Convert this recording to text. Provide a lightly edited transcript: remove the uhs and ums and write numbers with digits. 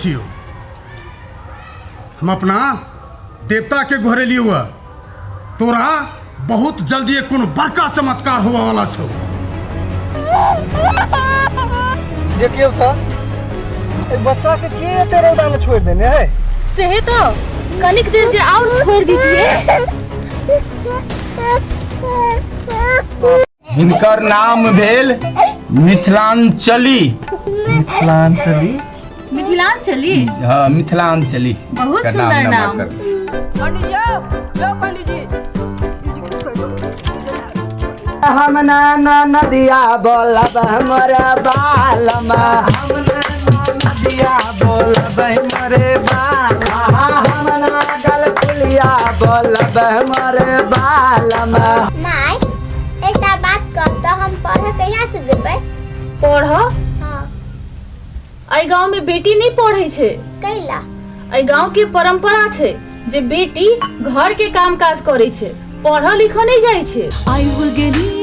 छियौ। हम अपना देवता के घोरेलियौ है, तोरा बहुत जल्दी कोनो बड़का चमत्कार होबऽ वाला छौ। देखियौ तऽ एहि बच्चा के के एते रौदा में छोड़ि देने है? सेहे तो कनिक देर जे और छोड़ दीजिए। हिनकर नाम भेल मिथिलांचली। मिथिलांचली? मिथिलांचली? हाँ, मिथिलांचली। बहुत के सुंदर नाम। नामांकन। पंडित जी, यो पंडित जी। हम ना ना नदिया बोलब हमरे बालमा, हम ना नदिया बोलब हमरे बालमा, हम ना गलपुलिया बोलब हमरे बालमा। माय, एकटा बात कह तऽ हम पढ़ऽ कहिया से जेबै? पढ़? हाँ। एहि गांव में बेटी नहीं पढ़े छै। कैला? एहि गांव के परंपरा छै जे बेटी घर के काम काज करे छै, पढ़ऽ लिखऽ नहीं जाइ छै। आबि गेली